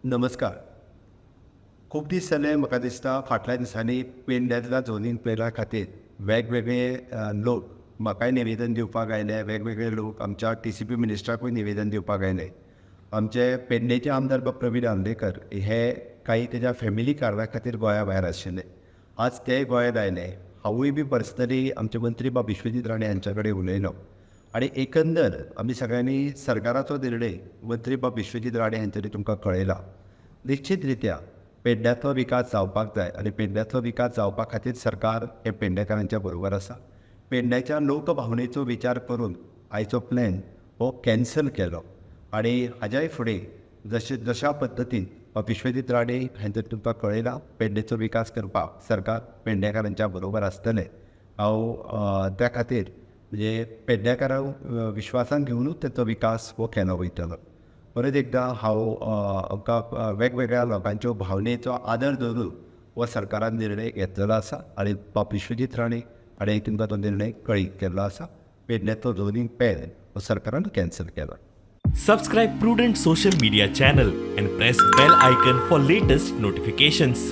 नमस्कार. खूब दीस जाले, म्हाका दिसता फाटल्या दिसांनी पेडण्यांतल्या झोनींग प्लॅना खातीर वेगवेगळे लोक म्हाकाय निवेदन दिवपाक आयले. वेगवेगळे लोक आमच्या टीसीपी मिनिस्टराकूय निवेदन दिवपाक आयले. आमचे पेडणेचे आमदार बाब प्रवीण आर्लेकर हे काही तेज्या फॅमिली कारणा खातीर गोंया भायर आशिल्ले. आज ते गोंयांत आयले. हांवूय बी पर्सनली आमचे मंत्री बाब विश्वजीत राणे हांच्या कडेन उलयलो आनी एकंदर आमी सगळ्यांनी सरकाराचो निर्णय मंत्री बाब विश्वजीत राणे हांच्यानी तुमकां कळयला. निश्चित रित्या पेडण्याचो विकास जावपाक जाय आनी पेडण्याचो विकास जावपा खातीर सरकार हे पेडणेकारांच्या बरोबर आसा. पेडण्याच्या लोकभावनेचो विचार करून आयचो प्लॅन हो कॅन्सल केलो आनी हाज्याय फुडें जशें जशा पद्दतीन विश्वजीत राणे हांचे तुमकां कळयलां, पेडणेचो विकास करपाक सरकार पेडणेकारांच्या बरोबर आसतलें. हांव त्या खातीर म्हणजे पेडणेकारांक विश्वासान घेवनूच तेचो विकास हो केलो वयतलो. परत एकदां हांव आमकां वेगवेगळ्या लोकांच्यो भावनेचो आदर धरून हो सरकारान निर्णय घेतलेलो आसा आनी बाब विश्वजीत राणे हाणें तुमकां तो निर्णय कळीत केल्लो आसा. पेडण्याचो झोनींग प्लॅन हो सरकारान कॅन्सल केला. Subscribe Prudent Social Media channel and press bell icon for latest notifications.